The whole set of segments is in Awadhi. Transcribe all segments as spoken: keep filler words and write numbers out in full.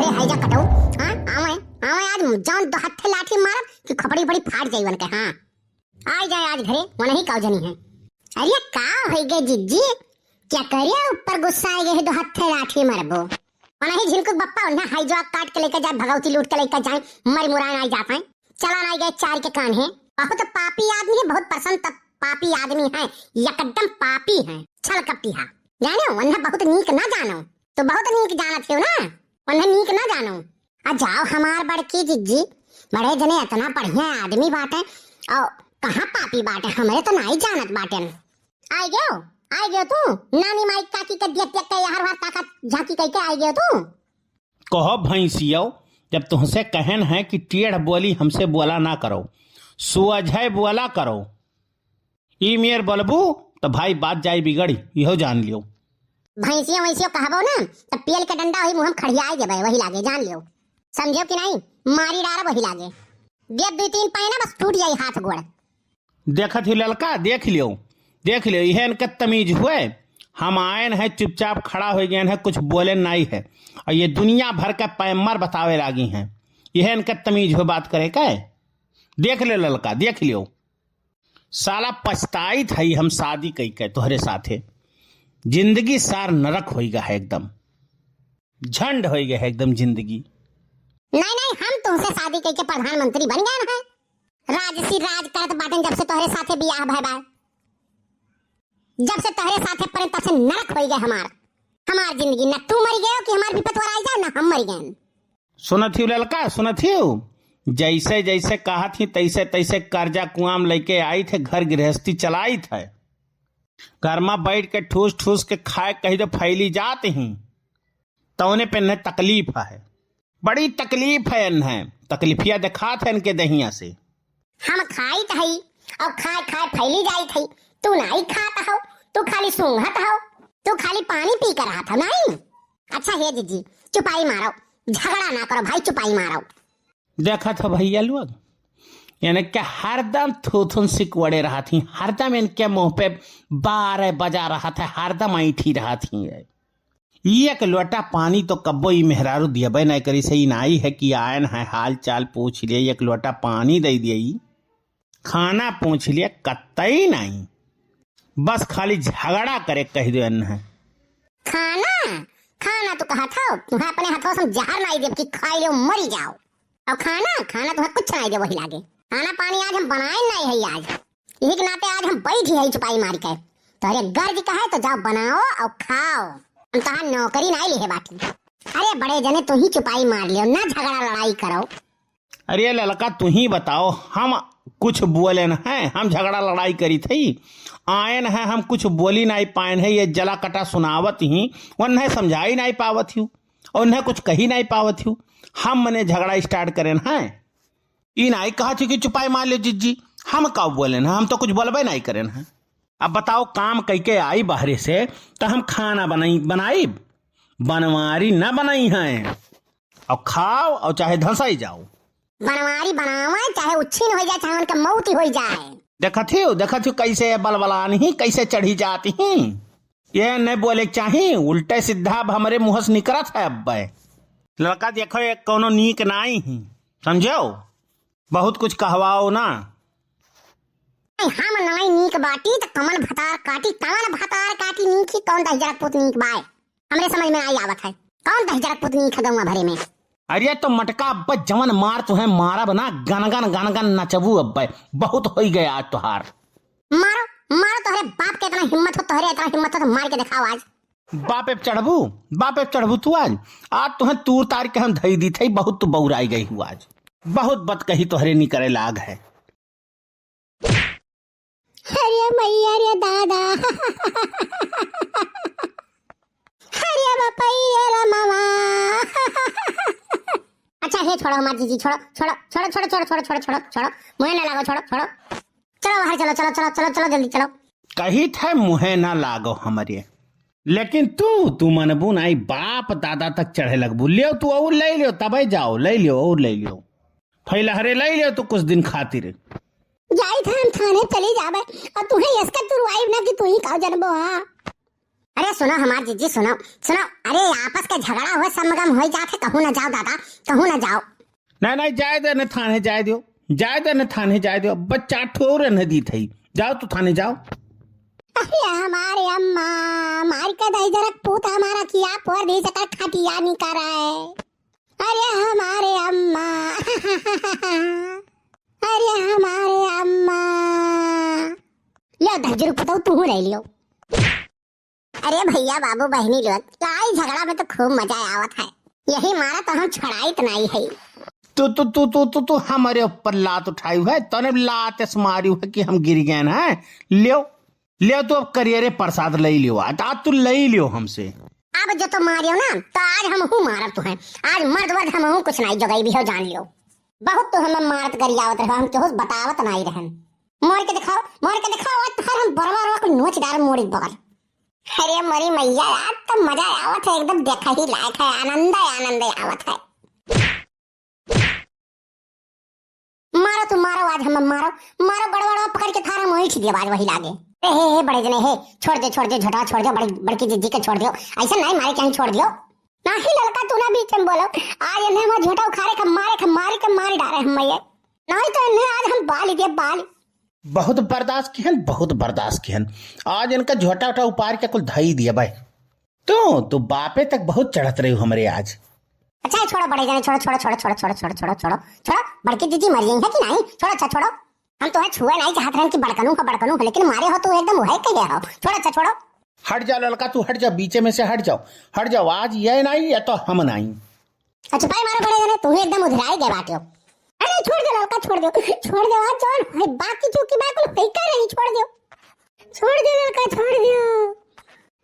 ए, हाय जा कटऊ, हाँ, आवे, आवे आज जौन दो हत्थे लाठी मारब कि खोपड़ी फोपड़ी फाट जाई उनके, हाँ। आइ जाए आज घरे, वनही काव जनी है। अरे का होइ गए जिज्जी, केकरे ऊपर गुस्सा आइ गए है, दो हत्थे लाठी मरबो। वनही झिनकुक बप्पा, उन्हें हाई जवाब काट के लेके जाए, भगवती लूट के लेके जाए, मर मुरान आइ जात है। चला ना आइ गए चार के कान है। बहुत पापी आदमी है, बहुत पसंद त-, पापी आदमी है, एकदम पापी है, छल कपटी है। जाने, उन्हें बहुत नीक ना जानो, तो बहुत नीक जानत हो ना, उन्हें नीक ना जानो। आ जाओ हमार बड़की जिज्जी, बड़े जने इतना बढ़िया आदमी बाटे, और कहाँ पापी बाटे, हमरे तो नाई जानत बाटेन। आइ गयो, आइ गयो तू, नानी माई काकी के दियत दियत के यार वार ताकत झांकी कह के आइ गयो तू। कहो भैंसियो, जब तुहसे कहन है कि टेढ़ बोली हमसे बोला ना करो, सोझे बोला करो, ई मेर बोलबू, त भाई बात जाई बिगड़ी, इहो जान लियो। भैंसियो वैसियो कहबो ना, त पेल के डंडा वही मुँह में खड़ियाई देबे, वही लागे, जान लियो। समझो कि नहीं? मारी डारब वही लागे। देब दुई तीन पाई ना, बस टूट जाई हाथ गोड़। देखत ही ललका, देख लियो, देख लियो, इहे इनके तमीज हुए। हम आयन है, चुपचाप खड़ा होइ गयन है, कुछ बोले नाई है। और ये दुनिया भर के पैमर बतावे लागी हैं, इहे इनके तमीज हुए बात करे के। देख ले ललका, देख लियो। साला पछताइत हई हम शादी कइके तोहरे साथे। जिंदगी सार नरक होइ गा है एकदम। झंड होइ गा है एकदम जिंदगी। नहीं, नहीं, हम तुहसे शादी कइके प्रधानमंत्री बन गए हैं। राजसी राज करत बाटेन जब से तोहरे साथे बियाह भय बा। जब से तोहरे साथे पड़े तब से नरक होइ गए हमार। हमार जिंदगी, न तू मरि गयो कि हमार विपत वराई जाए, न हम मरि गए। सुनत हियो ललका, सुनत हियो? जैसे जैसे कहत ही, तैसे तैसे कर्जा कुआम लइके आइत है, घर गृहस्थी चलाइत है। घर मा बैठ के ठूस ठूस के खाए कही तो फैली जात ही, तौने पे न तकलीफ है, बड़ी तकलीफ है इन्हें, तकलीफिया देखात है इनके दहिया से। हम खाइत हई और खाए खाए फैली जाइत हई। तू नाई खात हो, तू खाली सूंघत हो, तू खाली पानी पी के रहत हो, नाई? अच्छा हे जिज्जी, चुपाई मारो, झगड़ा ना करो भाई, चुपाई मारो। देखत हो भैया लोग, यानी कि हरदम थूथुन सिकुड़े रहत ही, हरदम इनके मुंह पे बारह बजा रहत है, हरदम ऐंठी रहत ही है। एक लोटा पानी तो कब्बो ई मेहरारू दियबे नाई करी से, ई नाई है कि आयन है, हाल चाल पूछ लिए, एक लोटा पानी दे दिए, ई खाना पूछ लिए, कतई नाई, बस खाली झगड़ा करे कह दे अन्न है। खाना, खाना तू कहा था, तुम्हें अपने हाथों से हम जहर नाई देब कि खाई ले मरी जाओ। और खाना, खाना तुम्हें कुछ नाई दे वही लागे। खाना पानी आज हम बनाए नाई है आज। यही के नाते आज हम बैठी है चुपाई मार के। तोहरे गर्ज का है तो जाओ बनाओ और खाओ। हम तोहार नौकरी नाई लिहे बाटी। अरे बड़े जने तू ही चुपाई मार लियो, ना झगड़ा लड़ाई करो। अरे ललका तू ही बताओ, हम कुछ बोलेन है, हम झगड़ा लड़ाई करी थी? आयन है, हम कुछ बोली नाई पायन है, ये जला कटा सुनावत ही, उन्हें समझाई नाई पावत ही, और उन्हें कुछ कही नाई पावत ही। हम मने झगड़ा start करेन है। ई नाई कहत ही कि चुपाई मार लियो जिज्जी, हम का बोलेन है, हम तो कुछ बोलबे नाई करेन है। अब बताओ, काम कइके आई बाहरे से, तो हम खाना बनाई, बनाई, बनवारी ना बनाई है। और खाओ और चाहे धंसाई जाओ। बनवारी बनावे, चाहे उच्छिन होइ जाए, चाहे उनके मौत ही होइ जाए। देखत ही, देखत ही कैसे बलबलान ही, कैसे चढ़ी जाती ही। ये नहीं बोले के चाही, उल्टे सीधा अब हमरे मुँह से निकरत है अब्बे। ललका देखो, ये कौनो नीक नाई ही, समझो? बहुत कुछ कहवाओ ना। हम नाई नीक बाटी त कमन भतार काटी, कमन भतार काटी नीक ही, कौन दहिजरक पूत नीक बाय? हमरे समझ में नाई आवत है, कौन दहिजरक पूत नीक है गौवा भरे में? अरे तो मटका अब्बे जवन मार तुहे मारब ना, गन गन गन गन नचबू अब्बे, बहुत होई गया आज तोहार। मारो, मारो, तोहरे बाप के इतना हिम्मत हो, तोहरे इतना हिम्मत हो तो मार के दिखाओ आज। बापे पे चढ़बू, बापे पे चढ़बू तू आज, आज तुहे तूर तार के हम धई दी थे, बहुत तू बौराई गई हूँ आज, बहुत बतकही तोहरे निकरे लाग है। अरे मैया रे दादा। अरे बापा रे रमवा। अच्छा हे छोड़ो हमार जीजी, छोड़ो, छोड़ो, छोड़ो, छोड़ो, छोड़ो, मुँहे ना लागो, छोड़ो, छोड़ो। चलो बाहर चलो, चलो, चलो, चलो, चलो, जल्दी चलो। कही थे मुँहे ना लागो हमरे, लेकिन तू, तू मनबू नाई, बाप दादा तक चढ़े लगबू। लियो तू और ले लियो, तबे जाओ, ले लियो और ले लियो। फैलहरे ले लियो तू कुछ दिन खातिर। जाई था हम थाने चली जाबे, और तुहे यसका तुरवाई ना कि तू ही का जनबो, हाँ? अरे सुनो हमार जिज्जी, सुनो, सुनो, अरे आपस के झगड़ा होए, समगम होई जात है, कहूँ ना जाओ दादा, कहूँ ना जाओ। नहीं, नहीं, जाए दे न थाने, जाए दियो, जाए दे न थाने, जाए दियो, बच्चा ठोर न दी थई, जाओ तू थाने जाओ। अरे हमारे अम्मा, मार के दही जरक पूत हमारा किया पोर दी जकर खटिया निकर है। अरे हमारे अम्मा, अरे हमारे अम्मा। ले दही जरक पुतऊ तू रह लियो। अरे भैया बाबू बहनी लोग, लड़ाई झगड़ा में तो खूब मजा आवत है, यही मारा तो हम छड़ाइत नहीं है। तू, तू, तू, तू, तू, तू हमारे ऊपर लात उठाई है, तने लात ऐसे मारी है कि हम गिर गए हैं। लियो, लियो तू अब करियरे प्रसाद ले लियो, आज, आज तू ले लियो हमसे। अब जो तो मारियो ना, तो आज हम हूँ मारब तुहे, आज मर्द वर्द हम हूँ कुछ नहीं जोगाई भी हो, जान लियो। बहुत तो हम मारत गरियावत रहो, हम केहू से बतावत नहीं रहन। मार के दिखाओ, मार के दिखाओ, आज तो हम बरवा रवा को नोच डाल मोड़ी बगल। अरे मोरी मैया, आज तो मजा आवत है, एकदम देखा ही लायक है, आनंद है, आनंद आवत है। मारो तू, मारो, आज हम मारो, मारो, गड़बड़वा पकड़ के थारा मोहित दिया आज वही लागे। ए, हे, हे, बड़े जने, हे, छोड़ दे, छोड़ दे, झोटा छोड़ दे, बड़ी, बड़की जिज्जी के छोड़ दियो, ऐसा नहीं मारे कहीं छोड़ दियो। नहीं ललका, तू ना बीच में बोलो, आज इन्हें हम झोटा उखाड़े के मारे के मारे के मारे डारे हम ये, नहीं तो इन्हें आज हम बाल ही दे बाल। बहुत बर्दाश्त किहन, बहुत बर्दाश्त किहन। आज इनका झोटा उठा उपार के कुल धई दिया भाई। तू, तू बापे तक बहुत चढ़त रही हमरे आज। अच्छा, छोड़ो बड़े जने, छोड़ो, छोड़ो, छोड़ो, छोड़ो, बड़की दीदी मर गई है कि नहीं? छोड़ो, अच्छा, छोड़ो। हम तो है छुए नहीं चाहत रहन कि बड़कनू हो, बड़कनू हो, लेकिन मारे हो तो एकदम वही कहे हो। छोड़ो, अच्छा, छोड़ो। हट जा ललका, तू हट जा, बीचे में से हट जाओ, हट जाओ। आज ये नहीं, या तो हम नहीं। अच्छा, भाई मारो बड़े जने, तू ही एकदम उधराई गए बाटियो। अरे छोड़ दे ललका, छोड़ दे, छोड़ दे, आज जौन है बाकी चूकी बाकुल है का नहीं, छोड़ दे, छोड़ दे ललका, छोड़ दे।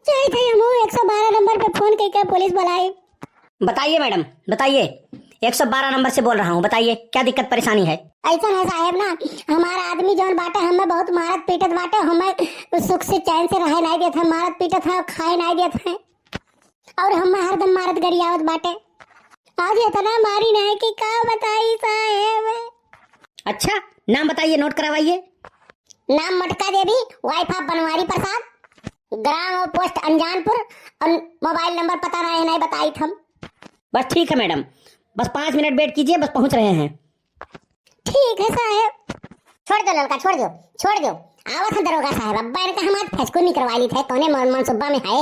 चाहिए थे हम एक सौ बारह नंबर पे फोन करके पुलिस बुलाए। बताइए मैडम, बताइए, एक सौ बारह नंबर से बोल रहा हूँ, बताइए क्या दिक्कत परेशानी है? ऐसा है साहेब ना, हमारा आदमी जौन बाटे हमें बहुत मारत पीटत बाटे, हमें सुख से चैन से रहे नहीं देत है, मारत पीटत है और खाए नहीं देत है। और हम हरदम मारत गरियावत बाटे। आज इतना मारी नहीं कि का बताई साहेब। अच्छा, नाम बताइए, नोट करवाइए। नाम मटका देवी, वाइफ ऑफ बनवारी प्रसाद, ग्राम और पोस्ट अनजानपुर, और मोबाइल नंबर पता नहीं, नहीं बताई थम। बस ठीक है मैडम, बस पाँच मिनट वेट कीजिए, बस पहुँच रहे हैं। ठीक है साहेब। छोड़ दो ललका, छोड़ दो, छोड़ दो। आवत है दरोगा साहेब, अब्बा इनका हम आज फैसको निकरवा ली थे, कौने मन, मनसुब्बा में है।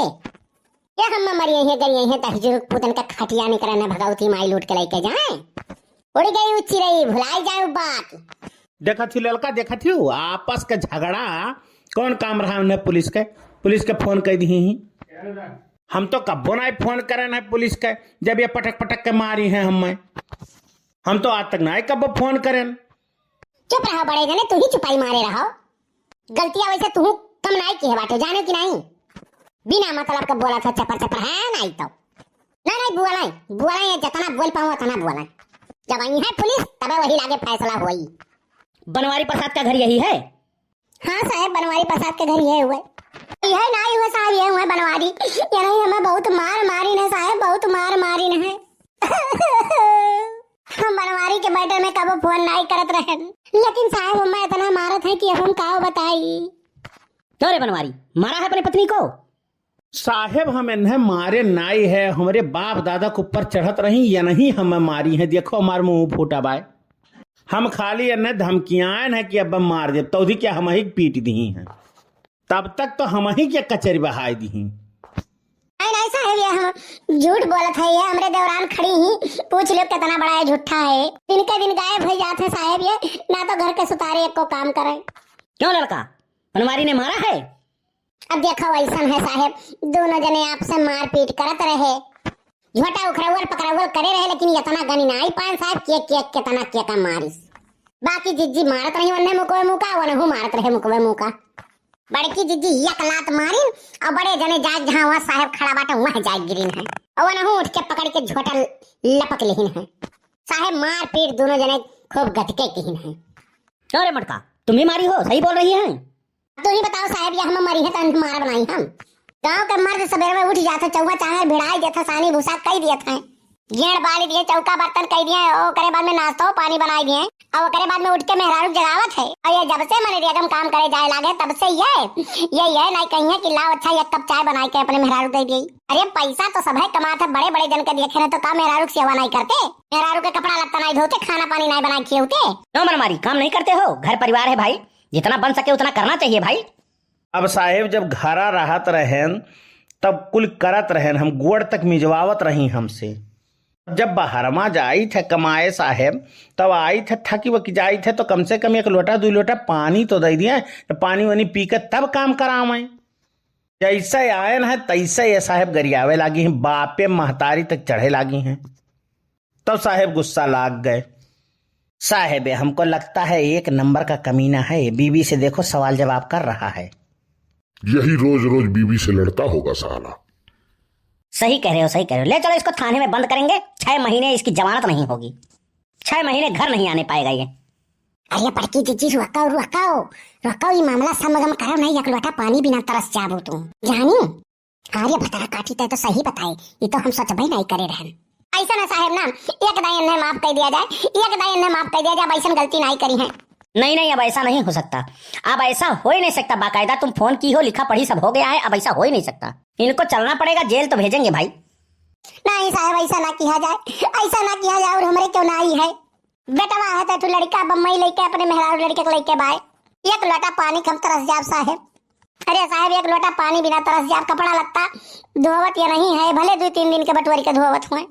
ये हम मरिए हैं, गरिए हैं, तहजुर पूतन का खटिया निकरन है, भगवती माई लूट के लेके जाए। उड़ गई उ चिरई, भुलाई जाए उ बात। देखत ही ललका, देखत ही आपस के झगड़ा कौन काम रहा उन्हें पुलिस के, पुलिस के फोन कर दी ही। हम तो कब्बो नहीं फोन करन है पुलिस के, जब ये पटक पटक के मारी है हमें। हम तो आज तक नहीं कब्बो फोन करन। चुप रहो बड़े जने, तू ही चुपाई मारे रहो। गलतियाँ वैसे तू कम नहीं की है बाटे, जाने की नहीं। बिना मतलब के बोला था चपर चपर, है नहीं तो। नहीं, नहीं, बुआ नहीं, बुआ नहीं है, जितना बोल पाऊँ उतना बुआ नहीं। जब आई है पुलिस तबे वही लागे फैसला होई। बनवारी प्रसाद का घर यही है? हाँ साहेब, बनवारी प्रसाद के घर ये हुए। ये नहीं हुए साहब, ये हुए बनवारी। ये नहीं, हमें बहुत मार मारी ने साहेब, बहुत मार मारी ने। हम बनवारी के मैटर में कबो फोन नहीं करत रहे, लेकिन साहेब हमें इतना मारत है कि अब हम का बताई। क्यों रे बनवारी, मारा है अपनी पत्नी को? साहेब हम इन्हें मारे नाई है, हमरे बाप दादा के ऊपर चढ़त रही, ये नहीं हमें मारी है। देखो हमार मुंह फूटा बाय। हम खाली इन्हें धमकियान है कि अब हम मार देब, तौधी क्या हम ही पीट दी हैं। तब तक तो हम ही के कचरी बहाई दी हैं। नहीं, नहीं साहेब, ये हम झूठ बोलत है, ये हमरे दौरान खड़ी ही, पूछ लो कितना बड़ा ये झूठा है। दिन के दिन गायब हो जात है साहेब, ये ना तो घर के सुतारे एको काम करे। क्यों ललका, बनवारी ने मारा है? अब देखो, ऐसन है साहेब, दोनों जने आपसे मारपीट करत रहे, झोटा उखरौल पकड़ौल करे रहे, लेकिन इतना गनी ना आई पान साहेब, के, के, कितना के का मारिस। बाकी जिज्जी मारत रही, वन्ने मुकवे मुका, वनहु मारत रहे मुकवे मुका। बड़की जिज्जी एक लात मारिन, और बड़े जने जाए जहाँ वहाँ साहेब खड़ा बाटे, वहाँ जाए गिरिन है, और वनहु उठ के पकड़ के झोटा लपक लेहिन है। साहेब मारपीट दोनों जने खूब गजके किहिन है। क्यों रे मटका, तुम ही मारी हो, सही बोल रही हैं? तू ही बताओ साहेब, ये हम मरी है तो इनके मारब नहीं हम। गाँव के मर्द सबेरे में उठ जात है, चौवा चाहे भिड़ाई देत है, सानी भूसा कई देत है। गेंड़ बाली दिए, चौका बर्तन कइ दिए, ओकरे बाद में नाश्तो पानी बनाइ दिए, अउर ओकरे बाद में उठ के मेहरारू जगावत है। अउर ये जब से मनरेगा में काम करे जाए लागे, तब से ये, ये, ये नाहीं कहिए कि लाओ अच्छा एक कप चाय बनाइ के अपने मेहरारू दे दिए। अरे पैसा तो सबहे कमात है, बड़े बड़े जन के देखे न तो का मेहरारू के सेवा नाहीं करते? मेहरारू के कपड़ा लत्ता नाहीं धोते, खाना पानी नाहीं बनाइ खियौते? क्यों मनमारी, काम नहीं करते हो? घर परिवार है भाई, जितना बन सके उतना करना चाहिए भाई। अब साहेब जब घरा रहत रहेन तब कुल करत रहेन, हम गोड़ तक मिजवावत रही हमसे। जब बहरमा जाइत है कमाए साहेब, तब आइत है थकी वकी जाइत है तो कम से कम एक लोटा दुइ लोटा पानी तो दइ दिए, तो पानी वानी पी के तब काम करावें। जैसे आयन है तैसे ये साहेब गरियावे लागी हैं, बापे महतारी तक चढ़े लागी हैं। तब साहेब गुस्सा लाग गए। साहेब, हमको लगता है एक नंबर का कमीना है, बीवी से देखो सवाल जवाब कर रहा है। यही रोज रोज बीवी से लड़ता होगा साला। सही कह रहे हो, सही कह रहे हो। ले चलो इसको थाने में बंद करेंगे, छह महीने इसकी जमानत नहीं होगी, छह महीने घर नहीं आने पाएगा ये। अरे बड़की जीजी, रुकाओ, रुकाओ, रुकाओ, ये मामला समगम करो, नहीं एक लोटा पानी बिना तरस जाबो तू। जानी? अरे भतरा काटी, तै तो सही बताए, ये तो हम सोचबे नहीं करे रहन। ऐसा ना साहेब ना, एक दाई इन्हें माफ कर दिया जाए, एक दाई इन्हें माफ कर दिया जाए, अब ऐसन गलती नहीं करी है। नहीं, नहीं, अब ऐसा नहीं हो सकता, अब ऐसा हो ही नहीं सकता। बाकायदा तुम फोन की हो, लिखा पढ़ी सब हो गया है, अब ऐसा हो ही नहीं सकता। इनको चलना पड़ेगा, जेल तो भेजेंगे भाई। नहीं साहेब, ऐसा ना किया जाए, ऐसा ना किया जाए। और हमरे क्यों ना आई है, बेटवा है तो तू लड़का बम्बई लेके अपने मेहरारू लड़के के लेके बाए, एक लोटा पानी कम तरस जाब साहेब। अरे साहेब, एक लोटा पानी बिना तरस जाब, कपड़ा लत्ता धोवत ये नहीं है, भले दो तीन दिन के बटोरी के धोवत हुए,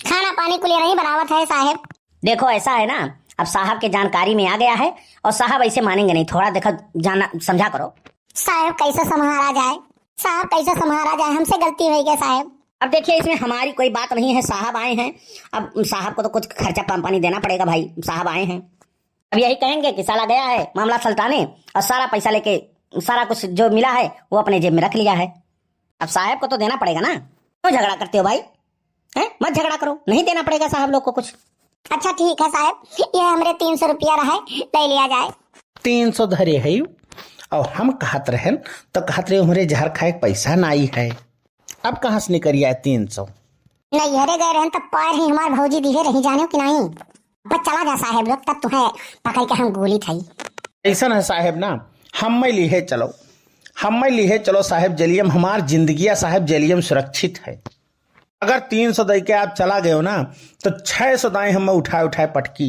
खाना पानी कुल ये नहीं बनावत है साहेब। देखो ऐसा है ना, अब साहब के जानकारी में आ गया है और साहब ऐसे मानेंगे नहीं, थोड़ा देखो जाना समझा करो। साहेब कैसे संभारा जाए, साहेब कैसे संभारा जाए, हमसे गलती हुई गई साहेब। अब देखिए, इसमें हमारी कोई बात नहीं है, साहब आए हैं, अब साहब को तो कुछ खर्चा पा-, पानी देना पड़ेगा भाई, साहब आए हैं। अब यही कहेंगे कि साला गया है मामला सलटाने और सारा पैसा लेके, सारा कुछ जो मिला है वो अपने जेब में रख लिया है। अब साहेब को तो देना पड़ेगा ना, क्यों झगड़ा करते हो भाई? हैं? मत झगड़ा करो, नहीं देना पड़ेगा साहब लोग को कुछ। अच्छा ठीक है साहेब, ये हमरे तीन सौ रुपया रहे, ले लिया जाए। तीन सौ धरे है और हम कहत रहन तो कहत रहे हमरे जहर खाए के पैसा नाई है। अब कहाँ से निकल आए तीन सौ? नैहरे गए रहन तब पाए रही हमार भौजी दिहे रही, जाने हो कि नहीं? अब चला जा साहेब लोग, तब तुम्हें पकड़ के हम गोली खाई। ऐसा ना साहेब ना, हमें लिहे चलो, हमें लिहे चलो साहेब जेलियम, हमार जिंदगिया साहेब जेलियम सुरक्षित है। अगर तीन सौ दे के आप चला गए हो ना, तो छह सौ दाएं हमें उठाए उठाए पटकी।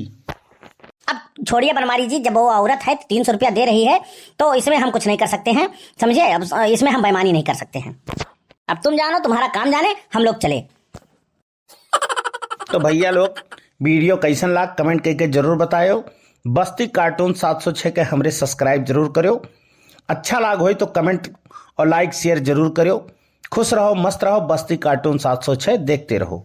अब छोड़िए बनवारी जी, जब वो औरत है तीन सौ रुपया दे रही है तो इसमें हम कुछ नहीं कर सकते हैं, समझे? अब इसमें हम बेईमानी नहीं कर सकते हैं। अब तुम जानो तुम्हारा काम जाने, हम लोग चले। तो भैया लोग, वीडियो कैसन लाग कमेंट करके जरूर बतायो। बस्ती कार्टून सात सौ छह के हमरे सब्सक्राइब जरूर करो। अच्छा लाग होई तो कमेंट और लाइक शेयर जरूर करो। खुश रहो, मस्त रहो, बस्ती कार्टून सात सौ छह देखते रहो।